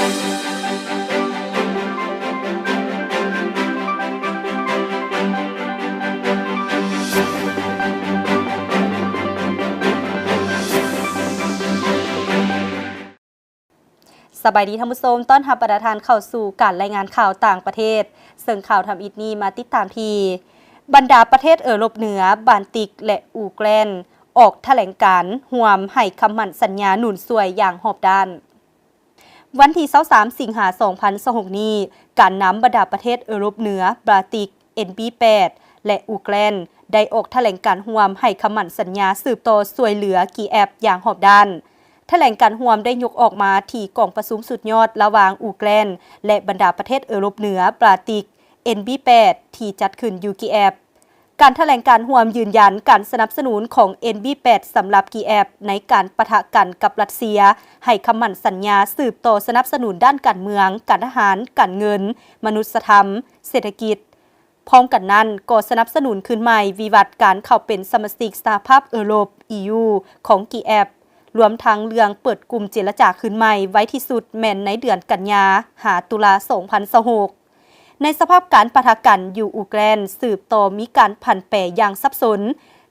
ສະບາຍດີທ່ານຜູ້ຊົມ, ຕ້ອນຮັບບັນດາທ່ານເຂົ້າສູ່ການລາຍງານຂ່າວຕ່າງປະເທດ, ເຊິ່ງຂ່າວທຳອິດນີ້ມາຕິດຕາມທີ່ ບັນດາປະເທດເອີຣົບເໜືອ, ບາລຕິກ ແລະ ອູແກລນ ອອກຖະແຫຼງການຮ່ວມໃຫ້ຄຳໝັ້ນສັນຍາໜູນຊ່ວຍຢ່າງຮອບດ້ານ. ວັນທີຊາວສາມ ສິງຫາ ສອງພັນຊາວຫົກນີ້, ການນຳບັນດາປະເທດເອີຣົບເໜືອ, ບາລຕິກ, ເອັນບີແປດ ແລະ ອູແກລນ ໄດ້ອອກຖະແຫຼງການຮ່ວມໃຫ້ຄຳໝັ້ນສັນຍາສືບຕໍ່ຊ່ວຍເຫຼືອກີແອັບຢ່າງຮອບດ້ານ. ຖະແຫຼງການຮ່ວມໄດ້ຍົກອອກມາທີ່ກອງປະຊຸມສຸດຍອດລະຫວ່າງອູແກລນ ແລະ ບັນດາປະເທດເອີຣົບເໜືອ, ບາລຕິກ, ເອັນບີແປດ ທີ່ຈັດຂຶ້ນຢູ່ກີແອັບ. ການຖະແຫຼງການຮ່ວມຢືນຢັນການສະໜັບສະໜູນຂອງ ເອັນບີແປດ ສຳລັບກີແອັບໃນການປະທະກັນກັບຣັດເຊຍ, ໃຫ້ຄຳໝັ້ນສັນຍາສືບຕໍ່ສະໜັບສະໜູນດ້ານການເມືອງ, ການທະຫານ, ການເງິນ, ມະນຸດສະທຳ, ເສດຖະກິດ. ພ້ອມກັນນັ້ນ, ກໍສະໜັບສະໜູນຄືນໃໝ່ວິວັດການເຂົ້າເປັນສະມາຊິກສະຫະພາບເອີຣົບ ອີຢູ ຂອງກີແອັບ, ລວມທັງເລື່ອງເປີດກຸ່ມເຈລະຈາຄືນໃໝ່ ໄວທີ່ສຸດແມ່ນໃນເດືອນກັນຍາ ຫາ ຕຸລາ ສອງພັນຊາວຫົກ. ໃນສະພາບການປະທະກັນຢູ່ອູແກລນ ສືບຕໍ່ມີການຜັນແປຢ່າງສັບສົນ,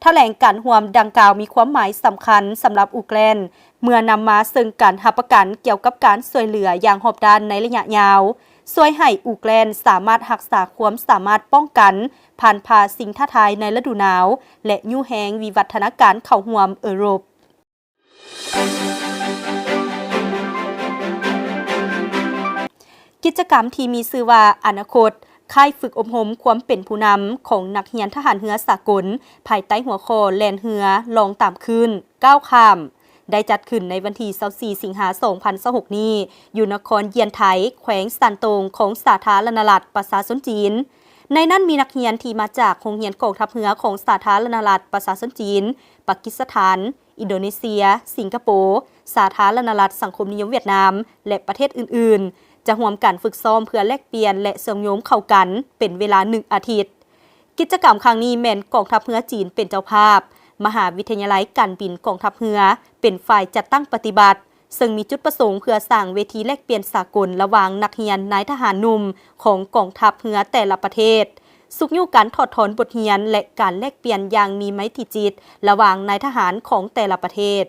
ຖະແຫຼງການຮ່ວມດັ່ງກ່າວມີຄວາມໝາຍສຳຄັນສຳລັບອູແກລນ ເມື່ອນຳມາເຊິ່ງການຮັບປະກັນກ່ຽວກັບການຊ່ວຍເຫຼືອຢ່າງຮອບດ້ານໃນໄລຍະຍາວ, ຊ່ວຍໃຫ້ອູແກລນສາມາດຮັກສາຄວາມສາມາດປ້ອງກັນ, ຜ່ານຜ່າສິ່ງທ້າທາຍໃນລະດູໜາວ ແລະ ຍູ້ແຮງວິວັດທະນາການເຂົ້າຮ່ວມເອີຣົບ. ກິດຈະກຳທີ່ມີຊື່ວ່າ ອະນາຄົດ ຄ້າຍຝຶກອົບຮົມຄວາມເປັນຜູ້ນຳຂອງນັກຮຽນທະຫານເຮືອສາກົນ ພາຍໃຕ້ຫົວຂໍ້ ແລ່ນເຮືອລ່ອງຕາມຄື້ນ ກ້າວຂ້າມ ໄດ້ຈັດຂຶ້ນໃນວັນທີຊາວສີ່ ສິງຫາ ສອງພັນຊາວຫົກນີ້ ຢູ່ນະຄອນຢຽນໄທ ແຂວງຊານໂຕງ ຂອງສາທາລະນະລັດປະຊາຊົນຈີນ. ໃນນັ້ນມີນັກຮຽນທີ່ມາຈາກໂຮງຮຽນກອງທັບເຮືອຂອງສາທາລະນະລັດປະຊາຊົນຈີນ, ປາກິສະຖານ, ອິນໂດເນເຊຍ, ສິງກະໂປ, ສາທາລະນະລັດສັງຄົມນິຍົມຫວຽດນາມ ແລະ ປະເທດອື່ນໆ ຈະຮ່ວມກັນຝຶກຊ້ອມເພື່ອແລກປ່ຽນ ແລະ ເຊື່ອມໂຍງເຂົ້າກັນເປັນເວລາໜຶ່ງອາທິດ. ກິດຈະກຳຄັ້ງນີ້ແມ່ນກອງທັບເຮືອຈີນເປັນເຈົ້າພາບ, ມະຫາວິທະຍາໄລການບິນກອງທັບເຮືອເປັນຝ່າຍຈັດຕັ້ງປະຕິບັດ, ເຊິ່ງມີຈຸດປະສົງເພື່ອສ້າງເວທີແລກປ່ຽນສາກົນລະຫວ່າງນັກຮຽນນາຍທະຫານໜຸ່ມຂອງກອງທັບເຮືອແຕ່ລະປະເທດ, ຊຸກຍູ້ການຖອດຖອນບົດຮຽນ ແລະ ການແລກປ່ຽນຢ່າງມີໄມຕີຈິດລະຫວ່າງນາຍທະຫານຂອງແຕ່ລະປະເທດ.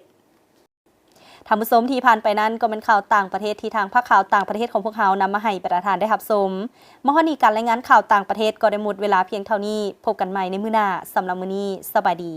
ທ່ານຜູ້ຊົມທີ່ຜ່ານໄປນັ້ນກໍແມ່ນຂ່າວຕ່າງປະເທດທີ່ທາງພາກຂ່າວຕ່າງປະເທດຂອງພວກເຮົານຳມາໃຫ້ບັນດາທ່ານໄດ້ຮັບຊົມ. ມາຮອດນີ້ການລາຍງານຂ່າວຕ່າງປະເທດກໍໄດ້ໝົດເວລາພຽງເທົ່ານີ້. ພົບກັນໃໝ່ໃນມື້ໜ້າ. ສຳລັບມື້ນີ້, ສະບາຍດີ.